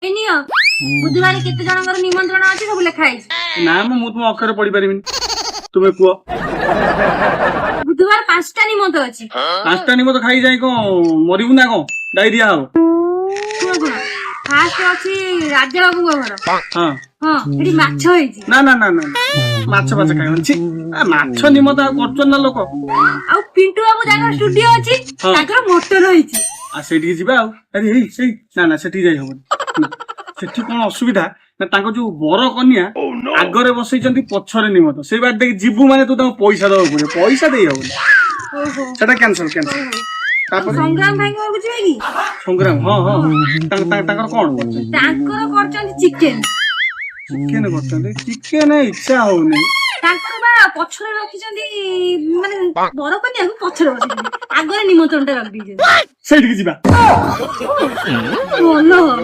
ଏଇ ନିଅ, ବୁଧବାର କେତେ ଜଣଙ୍କର ନିମନ୍ତ୍ରଣ ଅଛି, ସବୁ ଲେଖା ହେଇଛି। ନା, ମୁଁ ତୁମ ଅକ୍ଷର ପଢି ପାରିବିନି, ତୁମେ କୁହ। ବୁଧବାର 5ଟା ନିମନ୍ତ ଅଛି। 5ଟା ନିମନ୍ତ ଖାଇ ଯାଇ କଣ ମରିବୁ ନା କଣ? ଡାଇରିଆ ହବ। ଶୁଣ ଶୁଣ, ଫାଷ୍ଟ ଅଛି ରାଜା ବାବୁଙ୍କ ଘର। ହଁ। ହଁ, ସେଠି ମାଛ ହେଇଛି। ନା ନା ନା ନା, ମାଛ ଫାଛ ଖାଇବନି, ଛି। ଆ, ମାଛ ନିମନ୍ତ ଆଉ କରୁଛନ୍ତି ନା ଲୋକ? ଆଉ ପିଣ୍ଟୁ ବାବୁ, ଯାଙ୍କର ଷ୍ଟୁଡିଓ ଅଛି, ତାଙ୍କର ମଟନ ହେଇଛି। ଆଉ ସେଇଠିକି ଯିବା ଆଉ। ଆରେ ଏଇ ସେଇ, ନା ନା, ସେଠିକି ଯାଇ ହବନି। ନା, ସେଠି କଣ ଅସୁବିଧା ନା, ତାଙ୍କ ଯୋଉ ବର କନ୍ୟା ଆଗରେ ବସେଇଛନ୍ତି, ପଛରେ ନିମନ୍ତ। ସେଇ ବାଟ ଦେଇକି ଯିବୁ ମାନେ ତୁ ତାଙ୍କୁ ପଇସା ଦବାକୁ ପଡିବ, ପଇସା ଦେଇ ହବନି। ଓହୋ। ସେଟା କ୍ୟାନସଲ, କ୍ୟାନସଲ। ତାପରେ? ସଂଗ୍ରାମ ଭାଇଙ୍କ ଘରକୁ ଯିବା କି? ସଂଗ୍ରାମ, ହଁ, ତାଙ୍କର କଣ କରୁଛନ୍ତି? ତାଙ୍କର କରିଛନ୍ତି ଚିକେନ। ଚିକେନ କରୁଛନ୍ତି? ଚିକେନ ଇଚ୍ଛା ହଉନି। ତାଙ୍କର ବା ପଛରେ ରଖିଛନ୍ତି, ମାନେ ବର କନ୍ୟାକୁ ପଛରେ ବସେଇଛନ୍ତି, ଆଗରେ ନିମନ୍ତ୍ରଣ ଟା ରଖିଦେଇଛନ୍ତି। ସେଇଠିକି ଯିବା। ଭଲ ହବ।